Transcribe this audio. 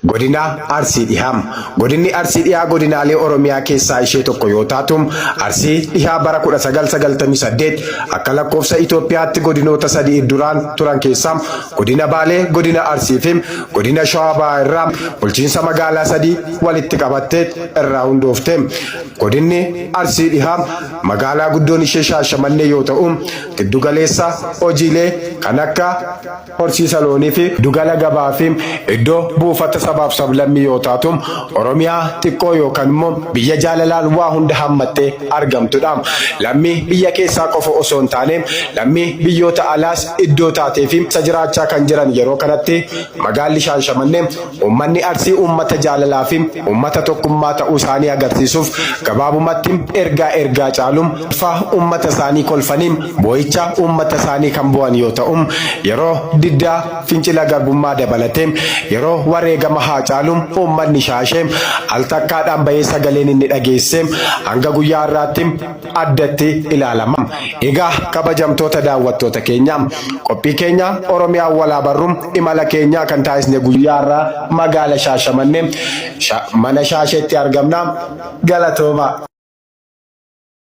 Godina Arsii Dhihaa. Godinni Arsii Dhihaa godinaalee Oromiyaa keessaa ishee tokko yoo taatu, Arsii Dhihaa bara 1998 akka lakkoofsa Itoophiyaatti godinoota sadii duraan turan keessaa godina Baalee, godina Arsii fi godina Shawaa Bahaa irraa bulchiinsa magaalaa sadii walitti qabattee irraa hundoofte. Godinni Arsii Dhihaa magaalaa guddoon ishee Shaashamannee yoo ta'u, giddugaleessa hojiilee kan akka horsiisa loonii fi giddugala gabaa fi iddoo buufata sabaaf sablammii yoo taatu, Oromiyaa xiqqoo yookaan immoo biyya jaalalaan waa hunda hammattee argamtudha. Lammii biyya keessaa qofa osoo hin taane lammii biyyoota alaas iddoo taatee fi isa jiraachaa kan jiran yeroo kanatti magaalli Shaashamannee uummanni Arsii uummata jaalalaa fi uummata tokkummaa ta'uu isaanii agarsiisuuf gabaabumatti ergaa ergaa caalum fa uummata isaanii kolfanii boo'icha uummata isaanii kan bu'an yoo ta'u, yeroo diddaa fincila garbummaa dabalatee yeroo wareegama Haacaaluu uummanni Shaashee al takkaadhaan bahee sagaleen inni dhageesse hanga guyyaa har'aatti addatti ilaalama. Egaa kabajamtoota daawwattoota keenya, qophii keenya Oromiyaa walaa barru imala keenya kan taasisne guyyaa har'aa magaala Shaashamannee mana Shaasheetti argamna. Galatooma.